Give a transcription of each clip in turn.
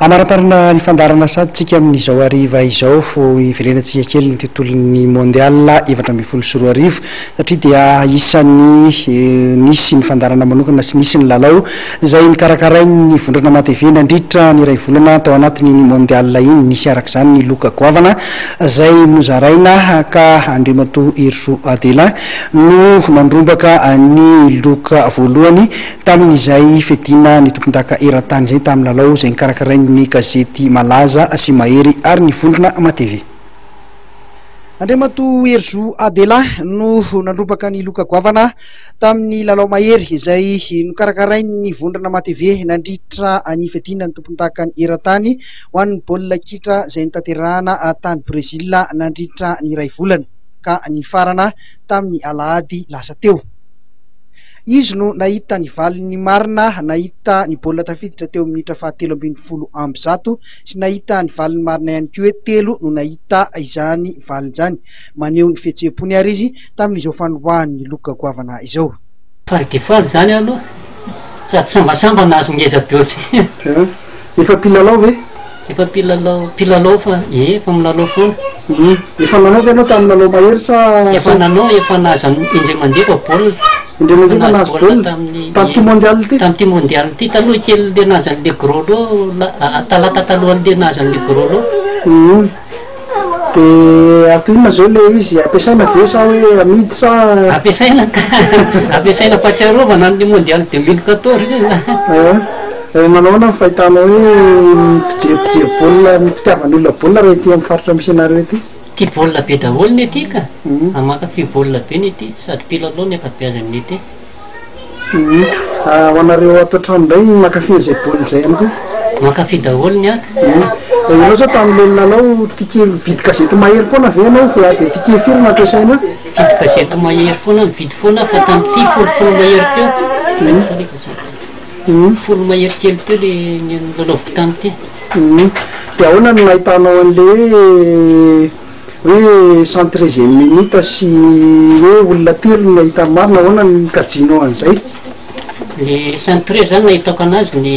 Hamaraparana ny fandaharana sady tsika amin'izao hariva izao hiverenantsika kely ny tontolon'ny Mondial 2014 satria dia isan'ny nisy ny fandaharana manokana sy nisy ny lalao izay nokarakarain'ny vondrona MATV nandritra ny iray volana tao anatin'iny Mondial iny. Nisy araka izany ny loka goavana izay nozaraina ka Andriamatoa Herizo Adelin no nandrombaka ny loka voalohany Tamin'izay fiadiana ny tompondaka eran-tany izay tamin'ny lalao izay nokarakarain'ny gazety Malaza sy Mahery ary ny vondrona Matv. Andriamatoa Herizo Adelin no nandrombaka ny loka goavana tamin'ny lalao Mahery izay nokarakarain'ny vondrona Matv nandritra ny fiadiana ny tompondaka eran-tany ho an'ny baolina kitra izay notanterahana tany Brezila nandritra ny iray volana ka nifarana tamin'ny alahady lasa teo. Izy no nahita ny valiny marina, nahita ny baolina tafiditra teo amin'ny minitra faha 113 sy nahita ny valiny marina ihany koa hoe telo no nahita izany valiny izany. Maneho ny fihetseham-pony ary izy tamin'izao fandroahany ny loka goavana izao. Faly dia faly izany aho aloha, sady sambasamba nahazo ngeza be ohatran'io. Efa mpilalao ve? Efa mpilalao, mpilalao fa ie, efa milalao foana. Efa nanao ve ianao tamin'ny lalao mahery sa? Efa nanao, efa nahazo indray mandeha fa baolina. Indray mandeha fa nahazo baolina? Tamin'ity mondial ity? Tamin'ity mondial ity, taloha kely le nahazo an'le gros lot, talata talohan'le nahazo an'le gros lot. Dia atao inona izao ilay izy? Ampiasaina ve sa hoe amidy sa? Ampiasaina ka! Ampiasaina fahatsiarovana an'ilay mondial 2014 iny e! Manao ahoana ny fahitanao hoe ny mpijery mpijery baolina, ny fitiavan'ny olona baolina raha ety amin'ny faritra misy anareo ety? Tia baolina be daholo ny ety ka! Mankafy baolina be ny ety, sady mpilalao ny ankabeazan'ny ety. Ho anareo ato an-trano indray mankafy an'izay baolina izay ihany koa? Mankafy daholo ny ato. Ianao izao tamin'ilay nilalao ticket mividy gazety mahery foana ve ianao fa dia ticket firy no ampiasainao? Mividy gazety mahery foana, mividy foana fa tamin'ity folofolo mahery teo. Folo mahery kely teo le nilalaoviko tamin'ity. Dia ahoana no nahitanao an'ilay hoe Hoe cent treizième minute sy hoe olona telo no nahita ny marina, ahoana no nikajianao an'izay? Le cent treize zany nahitako anazy ny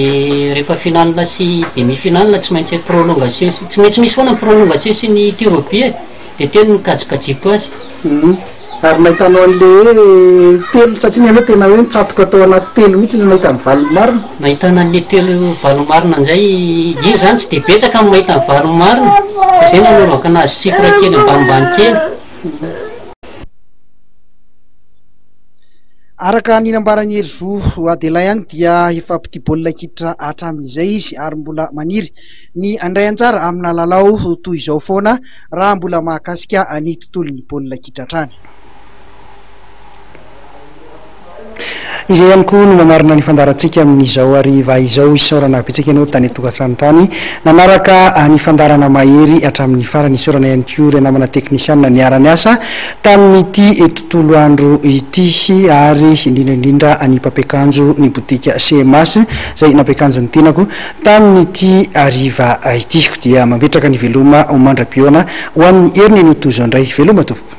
rehefa finale sy demi finale tsy maintsy prolongation sy tsy maintsy misy foana ny prolongation sy ny tir au but e, de teo no nikajikajiako azy. Ary nahitanao an'le hoe telo satria ny anao tena hoe nitsatoka tao anaty telo mihitsy le nahita ny valiny marina. Nahitana an'le telo valiny marina indray, izy zany tsy de betsaka ny mahita ny valiny marina fa zay nanaovako anazy chiffre kely ambanimbany kely. Araka ny nambaran'i Herizo Adelin ihany dia efa mpitia baolina kitra hatramin'izay izy ary mbola maniry ny handray anjara amina lalao toy izao foana raha mbola mahakasika ny tontolon'ny baolina kitra hatrany. Izay ihany koa no mamarana ny fandaharantsika amin'izao hariva izao. Isaorana betsaka ianao tany an-tokantrano tany nanaraka ny fandaharana Mahery hatramin'ny farany. Isaorana ihany koa ireo namana teknisianina niara-niasa tamin'ity tontolo andro ity ary indrindra indrindra ny mpampiakanjo ny botika CMH izay nampiakanjo ny tenako Tamin'ity hariva ity dia mametraka ny veloma ho mandra-pihaona ho amin'ny heriny anio toy izao indray. Veloma tompoko.